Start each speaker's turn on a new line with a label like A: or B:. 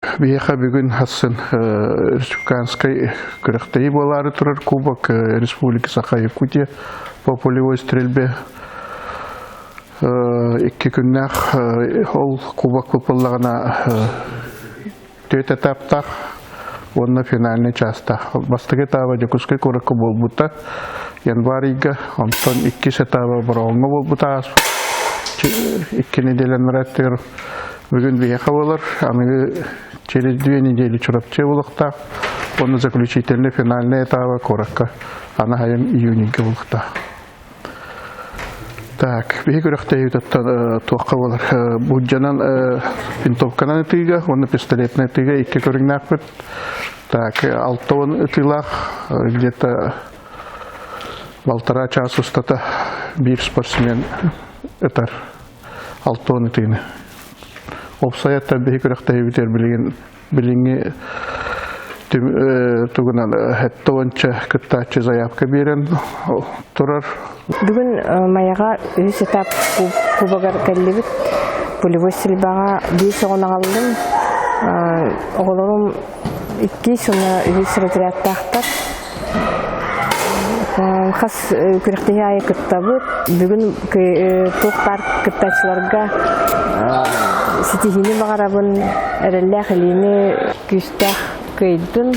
A: Биһиэхэ бүгүн хассын республиканскай күрэхтэһии буолаары турар Кубок Республики Саха-Якутия по полевой стрельбе икки күннээх ол кубок буоллаҕына түөрт этаптаах уонна финальный чаастаах. Бастакы этаба Дьокуускай куоракка буолбута январь ыйга, онтон иккис этаба Бороҕоҥҥо буолбута ааспыт икки нэдиэлэн бараттыгар. Бүгүн биһиэхэ буолар, аныгы через две недели Чурапчы буолуохтаах, уонна заключительный финальный этаба куоракка Анахайым июньга буолуохтаах. Так, биһи күрэхтэһиибит туохха буолар? Буддьанан винтовканан ытыыга уонна пистолетнай ытыыга икки көрүҥнээхпит. Так, 60 ытыылаах где-то полтора час устата биир спортсмен ытар. 60 ытыыны. Уопсайаттан биһи күрэхтэһиибитигэр билигин билиҥҥи тугунан сэттэ уонча кыттааччы заявка биэрэн турар.
B: Бүгүн Майаҕа үһүс этап кубогар кэллибит. Пулевой стрельбаҕа биир оҕону аҕаллым. Оҕолорум иккис уонна үһүс разрядтаахтар. Хас күрэхтэһии аайы кыттабыт. Бүгүн туох баар кыттааччыларга ситиһиини баҕарабын, эрэллээх илиини, күүстээх кыайдын.